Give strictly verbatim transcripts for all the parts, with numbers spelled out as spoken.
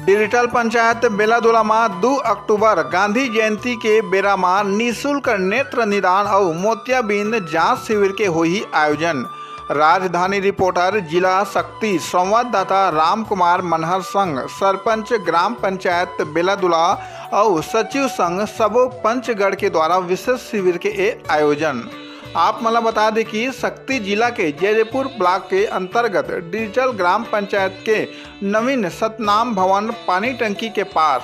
Digital panchayat Beladula म दू अक्टूबर गांधी जयंती के बेरा म निशुल्क नेत्र निदान अउ मोतियाबिंद जांच शिविर के होही आयोजन। राजधानी रिपोर्टर जिला शक्ति संवाददाता राम कुमार मनहर संग सरपंच ग्राम पंचायत बेलादुला अउ सचिव संग सबो पंचगण के द्वारा विशेष शिविर के ए आयोजन। आप मन ल बता दे कि शक्ति जिला के जैदेपुर ब्लॉक के अंतर्गत डिजिटल ग्राम पंचायत के नवीन सतनाम भवन पानी टंकी के पास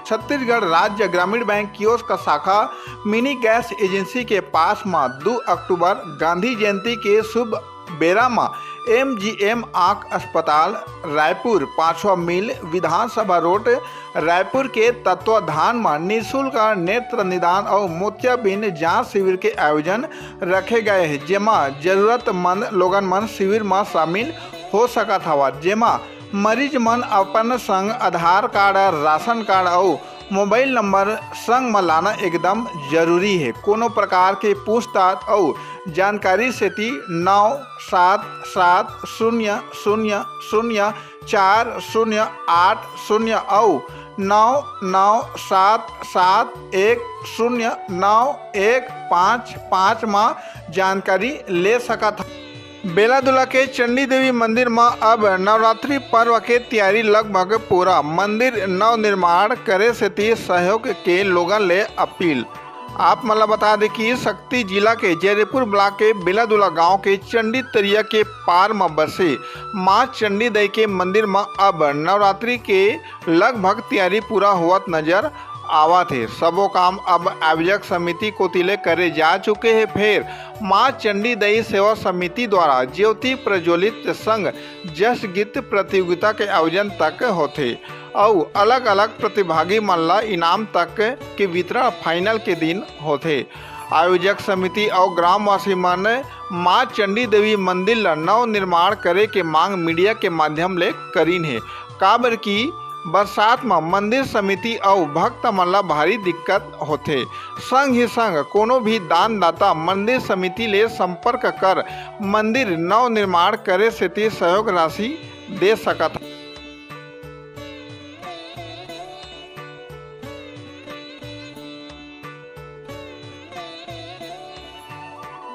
छत्तीसगढ़ राज्य ग्रामीण बैंक कियोस्क शाखा मिनी गैस एजेंसी के पास म दू अक्टूबर गांधी जयंती के शुभ बेरा म एमजीएम आंख अस्पताल रायपुर, पांचवा मील, विधानसभा रोड, रायपुर के तत्वाधान म निशुल्क नेत्र निदान अउ मोतियाबिंद जांच शिविर के आयोजन रखे गए हे, जेमा जरूरतमंद लोगन मन शिविर म शामिल हो सकत हवय, जेमा मरीज मन अपन संग आधार कार्ड, राशन कार्ड अउ मोबाइल नंबर संग म लाना एकदम जरूरी हे। कोनो प्रकार के पूछताछ अउ जानकारी सेती नौ सात सात शून्य शून्य शून्य चार शून्य आठ शून्य अउ नौ नौ सात सात एक शून्य नौ एक पाँच पाँच म जानकारी ले सकत हव। बेलादुला के चंडी देवी मंदिर म अब नवरात्रि पर्व के तैयारी लगभग पूरा, मंदिर नवनिर्माण करे सेती सहयोग के लोगन ले अपील। आप मन ल बता दे कि शक्ति जिला के जैदेपुर ब्लॉक के बेलादुला गांव के चंडी तरिया के पार म बसे मां चंडी दई के मंदिर म अब नवरात्रि के लगभग तैयारी पूरा होवत नजर आवत हे। सबो काम अब आयोजक समिति कोति ले करे जा चुके हे। फेर मां चंडी दई सेवा समिति द्वारा ज्योति प्रज्वलित संग जस गीत प्रतियोगिता के आयोजन तक होथे अउ अलग-अलग प्रतिभागी मन ला इनाम तक के वितरण फाइनल के दिन होथे। आयोजक समिति अउ ग्रामवासी मन मां चंडी देवी मंदिर ला नवनिर्माण करे के मांग मीडिया के माध्यम ले करिन हे, काबर कि बरसात म मंदिर समिति अउ भक्त मन ला भारी दिक्कत होथे। संग ही संग कोनो भी दानदाता मंदिर समिति ले संपर्क कर मंदिर नवनिर्माण करे सेती सहयोग राशि दे सकत हे।